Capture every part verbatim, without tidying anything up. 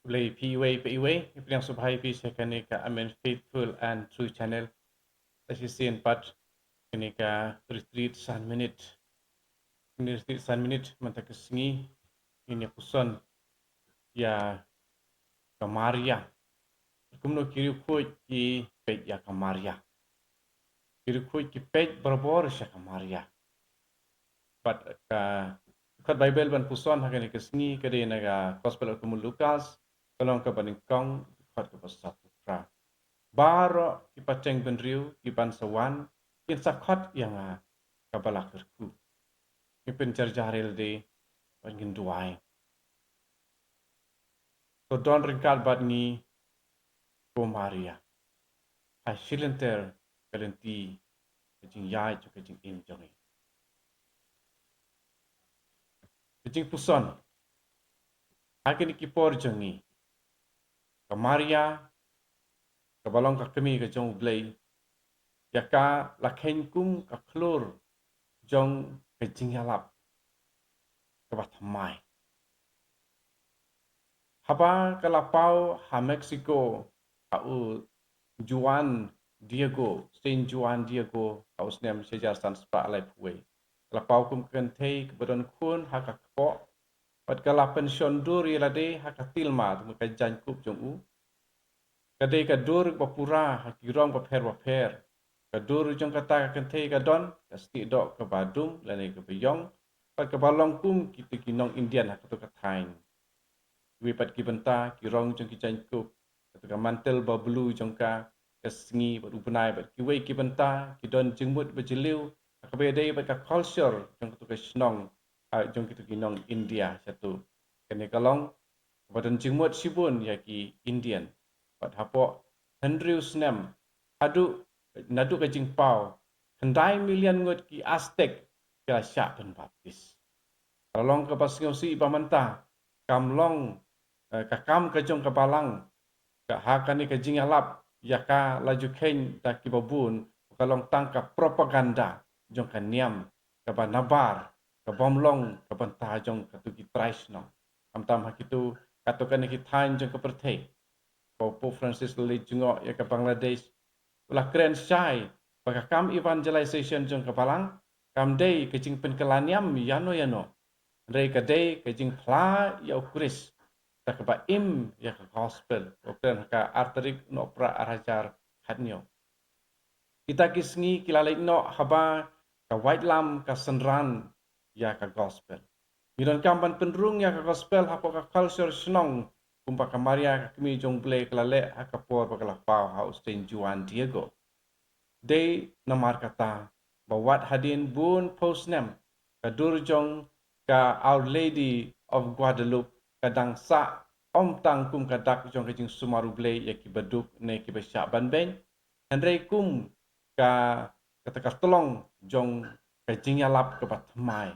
Khublei phi iwei pa iwei, nga pdiang sngewbha ïa phi sha kane ka Amen Faithful and True Channel. Sa shisien pat kane ka retreat san minit. Kane retreat san minit mynta ka sngi ngin ïa puson ïa ka Maria. Kumno ki riewkhuid ki peit ïa ka Maria. Ki riewkhuid ki peit barabor sha ka Maria. Bad ka dkhot Baibl ban puson ha kane ka sngi ka dei na ka Gospel katkum u Lukas, ka lynnong kaba nyngkong, dkhot kaba saphew phra. Baroh ki pateng bynriew kiban sa wan kin sa khot ïa nga kaba la kyrkhu. Ngin pynjarjar ïa lade bad ngin duwai. To don ryngkat bad ngi ko Maria ha shilynter ka lynti ka jingïaid jong ka jingim jong ngi. Ka jingpuson ha kine ki por jong ngi, ka Maria kaba long ka kmie ka jong U Blei, ïa ka la kheiñ kum ka khlur jong ka jingïalap kaba thymmai. Haba ka la paw ha Mexico ha u Juan Diego, Saint Juan Diego, ha u snem shi hajar san spah laiphew wei. Ka la paw kum ka kynthei kaba don khun ha ka kpoh, bad ka la pynshon dur ïa lade ha ka tilma, te ka jaiñkup jong u. Ka dei ka dur ba pura ha ki rong bapher bapher. Ka dur jong kata ka kynthei ka don ka stieh doh kaba dum lane kaba ïong, bad kaba long kum kito ki nong Indian ha kato ka thaiñ. Kiwei pat ki bynta, ki rong jong ki jaiñkup, kato ka mantle ba blue jong ka, ka sngi bad u bnai bad kiwei ki bynta ki don jingmut ba jylliew ha kaba ïadei bad ka culture jong kato ka shnong, ah, jong kito ki nong India shato. Kane ka long kaba don jingmut shibun ïa ki Indian. Bad hapoh hynriew snem haduh, naduh ka jingpaw, khyndai million ngut ki Aztec ki la shah pynbaptis. Ka long kaba sngewsih ba mynta kam long, eh, ka kam ka jong ka balang, ka ha kane ka jingïalap ïa ka la ju kheiñ da kiba bun, ka long tang ka propaganda jong ka niam kaba nabar, kabym long ka bynta jong kato ki trai shnong. Khamtam ha kito, kato kane ki thaiñ jong ka pyrthei. Ba u Pope Francis la leit jngoh ïa ka Bangladesh, u la kren shai ba ka kam evangelization jong ka balang kam dei ka jingpynkylla niam ïano ïano, hynrei ka dei ka jingphla ïa u Khrist da kaba im ïa ka gospel. U kren ha ka ar tarik u Nohprah ar hajar khathynñiew. Kita ki sngi ki la leit noh haba ka waitlam ka synran ïa ka gospel. Ngi donkam ban pynrung ïa ka gospel hapoh ka culture shnong, kumba ka Maria ka kmie jong U Blei ka la leh ha ka por ba ka la paw ha u Saint Juan Diego. Dei namar kata ba wat hadien bun phew snem, ka dur jong ka Our Lady of Guadalupe ka dang sah ym tang kum ka dak jong ka jingsumar U Blei ïa kiba duk ne kiba shah ban beiñ, hynrei kum ka, kata ka tyllong jong ka jingïalap kaba thymmai.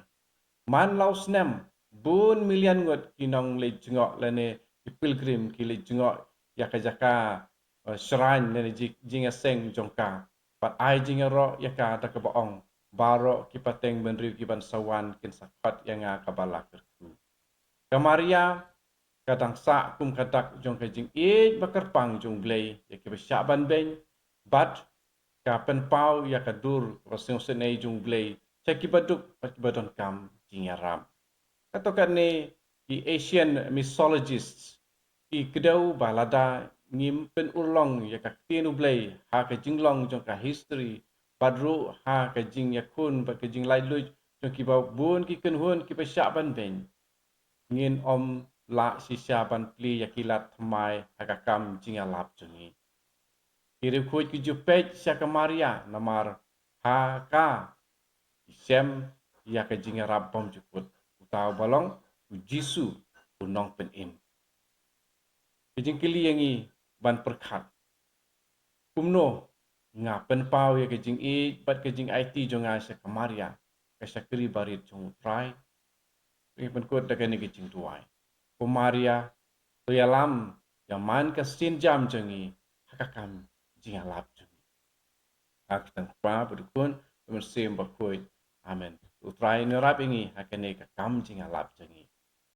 Man la u snem, bun million ngut ki nongleit jngoh lane ki pilgrim ki leit jngoh ïa ka jaka, eh, shrine lane ji-, jingïaseng jong ka, bad ai jingïaroh ïa ka da kaba ong, baroh ki pateng bynriew kiban sa wan kin sa khot ïa nga kaba la kyrkhu. Ka Maria ka dang sah kum ka dak jong ka jingïeit ba kyrpang jong U Blei ïa kiba shah ban beiñ, bad ka pynpaw ïa ka dur kaba sngewsynei jong U Blei sha kiba duk bad kiba donkam jingïarap. Kato katne ki Asian mythologists ki kdew ba lada ngim pynurlong ïa ka ktien U Blei ha ka jinglong jong ka history, bad ruh ha ka jingïakhun bad ka jinglaitluid jong kiba bun ki kynhun kiba shah ban beiñ, ngin ym lah shisha ban plie ïa ki lad thymmai ha ka kam jingïalap jong ngi. Ki riewkhuid ki ju peit sha ka Maria namar ha ka ki shem ïa ka jingïarap bymjukut, uta uba long U Jisu U Nongpynim. Ka jingkylli ïa ngi ban pyrkhat: Kumno nga pynpaw ïa ka jingïeit bad ka jingaiti jong nga sha ka Maria, ka shakri barit jong U Trai? Ngi pynkut da kane ka jingduwai. Ko Maria, to ïalam ïa man ka sienjam jong ngi ha ka kam jingïalap jong ngi. Ha ka kyrteng U Kpa bad U Khun bad U Mynsiem Bakhuid. Amen. U Trai un ïarap ïa ngi ha kane ka kam jingïalap jong ngi.